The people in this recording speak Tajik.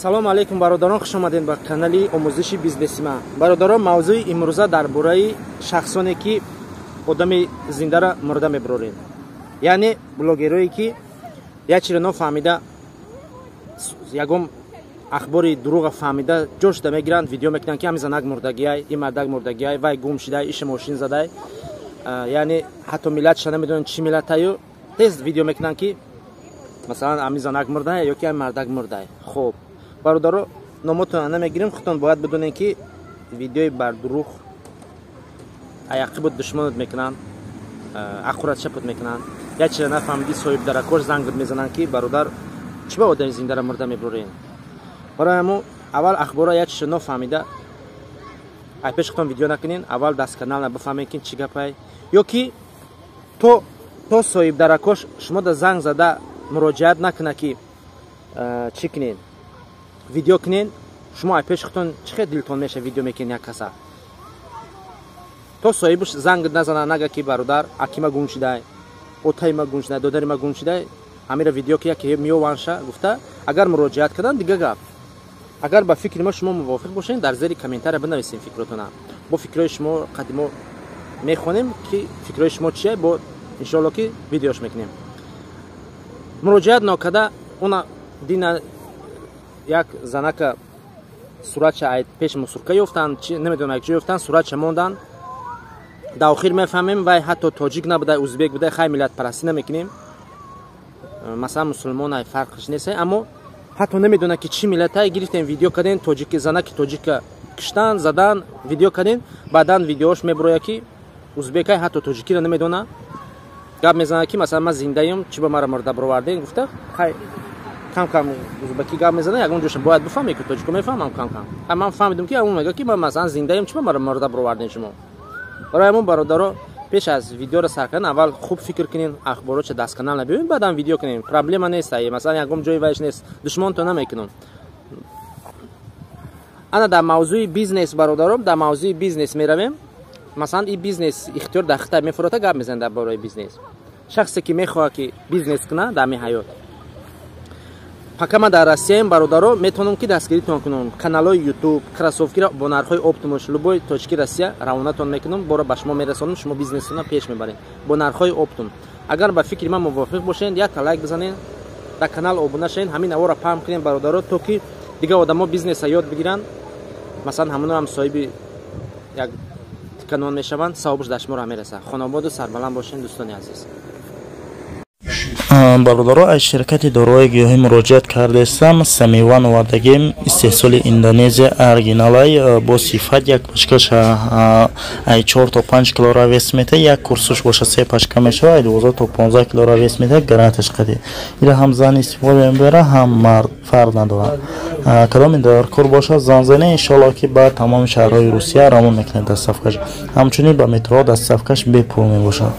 Салому алейкум, бародарон, хуш омадед ба канали омӯзиши бизнеси ман. Бародарон, мавзӯи имрӯза дар бораи шахсоне, ки одами зиндара мурда мебарорем, яъне блогерое, ки як чиро нофаҳмида, ягон ахбори дурӯға фаҳмида, ҷо шуда мегиранд, видео мекунанд, ки ҳами занак мурдагиай, ин мардак мурдагиай, вай гум шидай, иша мошин задай, яъне ҳатто миллатша намедонанд, чӣ миллатаю, тез видео мекунанд, ки масалан ҳами занак мурдай ё ки ҳами мардак мурдай. Хуб, бародаро, номотона намегирем, худтон бояд бидонем, ки видеои бардурӯғ аяқибут душмонат мекунанд, аққуратшапут мекунанд. Як чиза нафаҳмидӣ, соҳибдаракош зангат мезананд, ки бародар, чӣ ба одами зиндара мурда мебурен? Барои ҳамо аввал ахбора як чиза нофаҳмида ай пеш худтон видео накунен. Аввал дастканал бифаҳмед, ки чӣ гапай, ё ки то соҳибдаракош шумо да занг зада муроҷиат накуна, ки чӣ кунен, видео кунен. Шумо ай пеши худтон чӣ хел дилтон меша, видео мекунен як каса? То соҳибаш занг назана, нага, ки бародар, акима гум шидай, отаима гум шидай, додарима гум шидай, ҳамира видео ки яке меёванша гуфта, агар муроҷиат кардан, дига гап. Агар ба фикри ма шумо мувофиқ бошед, дар зери комментария бинависем фикротона. Бо фикрҳои шумо қадимо мехонем, ки фикрҳои шумо чие, бо иншоалло ки видеош мекунем. Муроҷиат нокарда, уна дина як занака суратша ай пеш мусурка ёфтанд, намедонам, як ҷо ёфтанд, суратша монданд. Дар охир мефаҳмем, вай ҳатто тоҷик набудай, узбек будай. Хай, миллатпарастӣ намекунем, масалан, мусулмон ай фарқш нест, аммо ҳатто намедонад, ки чӣ миллатай. Гирифтем, видео кардем, тоҷики занаки тоҷика киштан, задан, видео кардем. Баъдан видеош мебурояд, ки узбекай, ҳатто тоҷикиро намедонад, гап мезанад, ки масалан ман зиндаем, чӣ ба мара мурда бировардем гуфта. Хай, кам кам узбакӣ гап мезанад, ягон ҷоша бояд бифаҳме, ки тоҷико мефаҳмам кам кам. Ман фаҳмидам, ки он мега, ки ман масалан зиндаем, чӣ ба мара мурда бировардем шумо? Барои ҳамон, бародаро, пеш аз видеоро сар кардан аввал хуб фикр кунем, ахборотша дастканал набиёем, баъдан видео кунем. Проблема нест, масалан, ягон ҷои вайш нест, душмонто намекунам. Ана дар мавзӯи бизнес, бародаро, дар мавзӯи бизнес меравем. Масалан, ин бизнес ихтиёр дар хитай мефурота, гап мезанем дар бораи бизнес. Шахсе, ки мехоҳад, ки бизнес кунад дар ҳамин ҳаёт, пока ман дар Россияем, бародаро, метавонам, ки дастгиритон кунам. Каналҳои Ютуб, кроссовкиро бо нархҳои оптом уш любой точки Россия равонатон мекунам, бора ба шумо мерасонам, шумо бизнесона пеш мебаред бо нархҳои оптом. Агар ба фикри ман мувофиқ бошед, якта лайк бизанед, дар канал обуна шавед, ҳамин наворро паҳн кунед, бародаро, то ки дигар одамо бизнеса ёд бигиранд. Масалан, ҳамоно ҳам соҳиби як тиканон мешаванд, савобаш дар шуморо мерасад. Хонободу сарбаланд бошед, дӯстони азиз. Бародаро, аз ширкати доруҳои гиёҳӣ муроҷиат кардастам. Самиван овардагим, истеҳсоли Индонезия, оригиналай, бо сифат. Як пачкаш ай 4 то 5 килора вес мета, як курсуш боша, се пачка мешава, ай 12 то 15 килора вес мета, гарантияш қади. Ира ҳам зан истифода мебара, ҳам мард, фарқ надорад. Кадоми даркор бошад, занг зане, иншоалло ки ба тамоми шаҳрҳои Русия равон мекунед доставкаш. Ҳамчунин ба метроҳо доставкаш бепул мебошад.